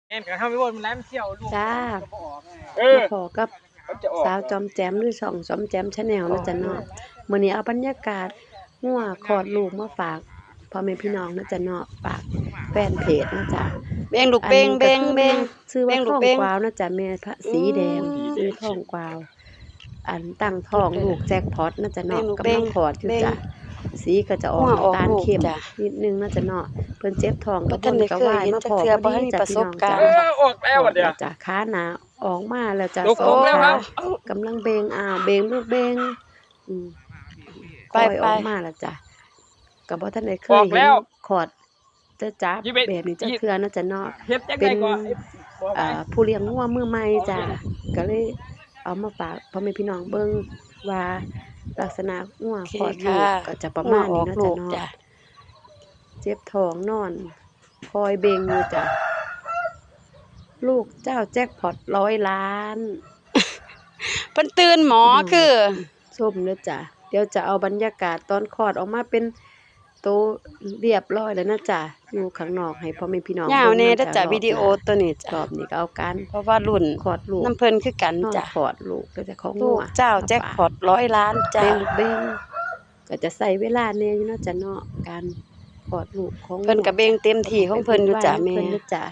ແມ່ນ ຄັນເຮົາໄປໂຫວດມັນຫຼາຍ ມັນຊິເອົາລູກ ເອີ ມາພໍ້ກັບ ເຂົາຈະອອກ ສາວຈອມແຈມ ຫຼື ຊ່ອງຈອມແຈມ Channel ເນາະ ເອີ ຈ້ະເນາະ. ມື້ນີ້ເອົາບັນຍາກາດງົວຄອດລູກມາຝາກພໍ່ແມ່ພີ່ນ້ອງເນາະຈ້ະເນາະ, ຝາກແຟນເພຈເນາະຈ້ະ. ເບັງລູກເບັງ ອັນນີ້ກໍຄືແມ່ ເບັງ ຊື່ວ່າ ເບັງລູກເບັງ ທອງກວາວເນາະຈ້ະ, ແມ່ພະສີແດງ ອືມ ຊື່ທອງກວາວ. ອັນຕັ້ງທ້ອງລູກແຈັກພອດເນາະຈ້ະເນາະ, ເບັງລູກເບັງ ກຳລັງຄອດຢູ່ ເບັງ ຈ້ະ. ສີກໍຈະອອກ ງົວອອກ ນ້ຳຕານເຄັມ ລູກ ຈ້ະ ນິດໜຶ່ງເນາະຈ້ະເນາະ. ເພິ່ນເຈັບທ້ອງ ເພິ່ນກໍເລີຍມາພໍ້ພໍດີ ຈ້ະ ພີ່ນ້ອງຈ້ະ. ເອີ ອອກແລ້ວ ອອກແລ້ວ ອອກແລ້ວ ຈ້ະ. ຂາໜ້າອອກມາແລ້ວຈ້ະ ສອງຂາ ກຳລັງເບັງ ອ້າວ ເບັງລູກເບັງ. ອືມ ຄ່ອຍອອກມາແລ້ວຈ້ະ. ກໍບໍ່ທັນໄດ້ເຄີຍເຫັນຄອດຈະຈັບແບບນີ້ຈັກເທື່ອເນາະຈ້ະເນາະ. ເປັນ ເອີ ຜູ້ລ້ຽງງົວມືໃໝ່ຈ້ະ, ກໍເລີຍເອົາມາຝາກພໍ່ແມ່ພີ່ນ້ອງເບິ່ງວ່າ ລັກສະນະງົວຄອດລູກກໍຈະປະມານນີ້ເນາະຈ້ະເນາະ. ເຈັບທ້ອງນອນ ຄອຍເບັງຢູ່ຈ້ະ. ລູກເຈົ້າແຈັກພອດຮ້ອຍລ້ານ. ເພິ່ນຕື່ນໝໍ ອືມ ຄື ຊົມເດີຈ້ະ. ດຽວຈະເອົາບັນຍາກາດຕອນຄອດອອກມາເປັນໂຕລຽບຮ້ອຍແລ້ວນະຈ້ະ, ຢູ່ຂ້າງນອກໃຫ້ພໍ່ແມ່ພີ່ນ້ອງ ຍາວແນ່ເດີຈ້ະ ເບິ່ງນຳ ວິດີໂອໂຕນີ້ຈ້ະ. ລອບນີ້ກໍເອົາການ ເພາະວ່າລຸ້ນຄອດລູກ ນຳເພິ່ນຄືກັນ ນອນ ຈ້ະ ຄອດລູກ ແຕ່ຂອງງົວ ລູກເຈົ້າແຈັກພອດຮ້ອຍລ້ານຈ້ະ. ເບັງລູກເບັງ ກໍຈະໃຊ້ເວລາແດ່ຢູ່ເນາະຈ້ະເນາະ, ການຄອດລູກຂອງ ເພິ່ນກໍເບັງເຕັມທີ່ຂອງເພິ່ນຢູ່ຈ້ະແມ່. ເພິ່ນນະຈ້ະ